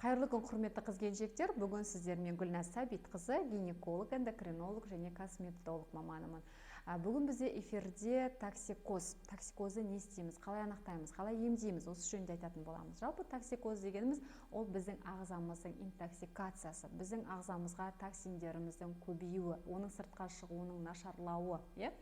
Қайырлы күн, құрметті қыз келіншектер. Бүгін сіздермен Гүлназ Сәбитқызы, гинеколог, эндокринолог және косметолог маманымын. Бүгін бізде эфирде токсикоз. Токсикозды не істейміз, қалай анықтаймыз, қалай емдейміз, осы жөнінде айтатын боламыз. Жалпы токсикоз дегеніміз ол біздің ағзамыздың интоксикациясы, біздің ағзамызға токсиндеріміздің көбеюі, оның сыртқа шығуының нашарлауы, иә.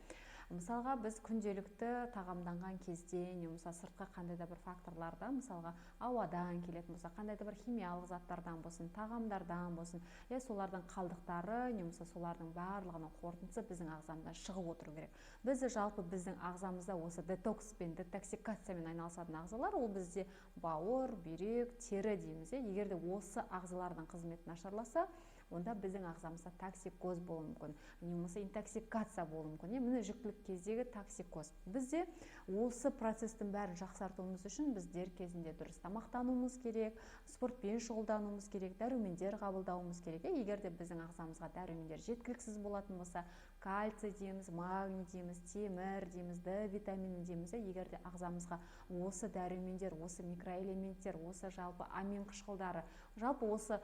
Мысалға, біз күнделікті тағамданған кезде, не болмаса сыртқы қандай да бір факторларда, мысалға, ауадан келетін болса, қандай да бір химиялық заттардан болсын, тағамдардан болсын, иә, солардың қалдықтары, не болмаса солардың барлығының қорытындысы біздің ағзамыздан шығып отыру керек. Бізді жалпы біздің ағзамызда осы детокс пен детоксикациямен айналысатын ағзалар ол бізде бауыр, бүйрек, тері дейміз, иә. Егер де осы ағзалардың қызметі нашарласа, онда біздің ағзамызда токсикоз болуы мүмкін, не болмаса интоксикация болуы мүмкін, иә. Міне, жүктілік кездегі токсикоз. Бізде осы процесстің бәрін жақсартуымыз үшін біз дер кезінде дұрыс тамақтануымыз керек, спортпен шұғылдануымыз керек, дәрумендер қабылдауымыз керек, иә. Егер де біздің ағзамызға дәрумендер жеткіліксіз болатын болса, кальций дейміз, магний дейміз, темір дейміз, Д витамині дейміз, иә. Егер де ағзамызға осы дәрумендер, осы микроэлементтер, осы жалпы амин қышқылдары, жалпы осы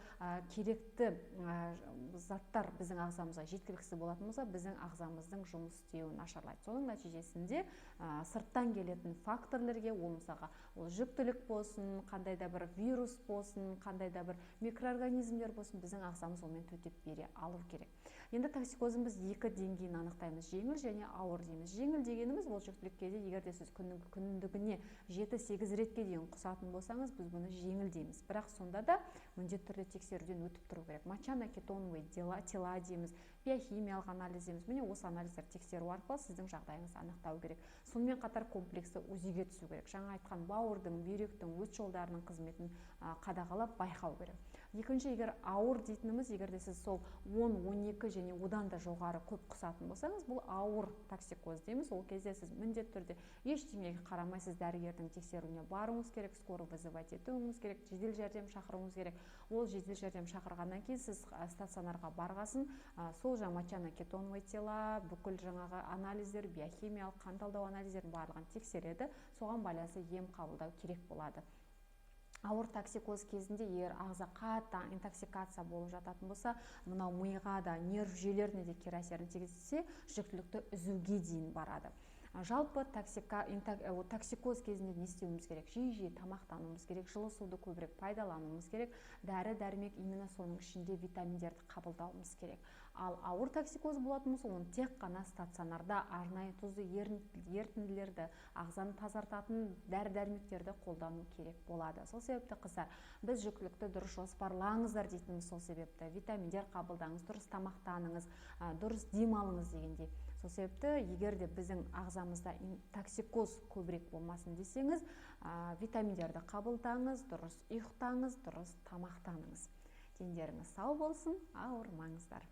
керекті заттар біздің ағзамызға жеткіліксіз болатын болса, біздің ағзамыздың жұмыс істеуі нашарлайды. Соның нәтижесінде сырттан келетін факторлерге, ол мысалға ол жүктілік болсын, қандай да бір вирус болсын, қандай да бір микроорганизмдер болсын, біздің ағзамыз онымен төтеп бере алу керек. Енді токсикоздың біз екі деңгейін анықтаймыз: жеңіл және ауыр дейміз. Жеңіл дегеніміз ол жүктілік кезде егер де сіз күндігіне 7-8 ретке дейін құсатын болсаңыз, біз бұны жеңіл дейміз. Бірақ сонда да міндетті түрде тексеруден өтіп тұру керек. Моча на кетоновые тела дейміз, биохимиялық анализ дейміз. Міне, осы анализдерді тексеру арқылы сіздің жағдайыңызды анықтау керек. Сонымен қатар комплексті УЗИ-ге түсу керек. Жаңа айтқан бауырдың, бүйректің, өт жолдарының қызметін қадағалап, байқау керек. Екінші, егер ауыр дейтініміз, егер де сіз сол 10-12 және одан да жоғары көп құсатын болсаңыз, бұл ауыр токсикоз дейміз. Ол кезде сіз міндетті түрде ештеңеге қарамай сіз дәрігердің тексеруіне баруыңыз керек, скорый вызывать етуіңіз керек, жедел жәрдем шақыруыңыз керек. Ол жедел жәрдем шақырғаннан кейін сіз стационарға барғасын, сол жаңа моча на кетоновые тела, бүкіл жаңағы анализдер, биохимиялық, қан талдау анализдерінің барлығын тексереді. Соған байланысты ем қабылдау керек болады. Ауыр токсикоз кезінде егер ағза қатты интоксикация болып жататын болса, мынау миға да, нерв жүйелеріне де кері әсерін тигізсе, жүктілікті үзуге дейін барады. Жалпы токсикоз кезінде не істеуіміз керек? Жиі жиі тамақтануымыз керек, жылы суды көбірек пайдалануымыз керек, дәрі дәрмек, именно соның ішінде витаминдерді қабылдауымыз керек. Ал ауыр токсикоз болатын болса, оны тек қана стационарда арнайы тұзды ерітінділерді, ағзаны тазартатын дәрі дәрмектерді қолдану керек болады. Сол себепті, қыздар, біз жүктілікті дұрыс жоспарлаңыздар дейтініміз сол себепті. Витаминдер қабылдаңыз, дұрыс тамақтаныңыз, дұрыс демалыңыз дегендей. Сол себепті егер де біздің ағзамызда токсикоз көбірек болмасын десеңіз, витаминдерді қабылдаңыз, дұрыс ұйықтаңыз, дұрыс тамақтаныңыз. Дендеріңіз сау болсын, ауырмаңыздар.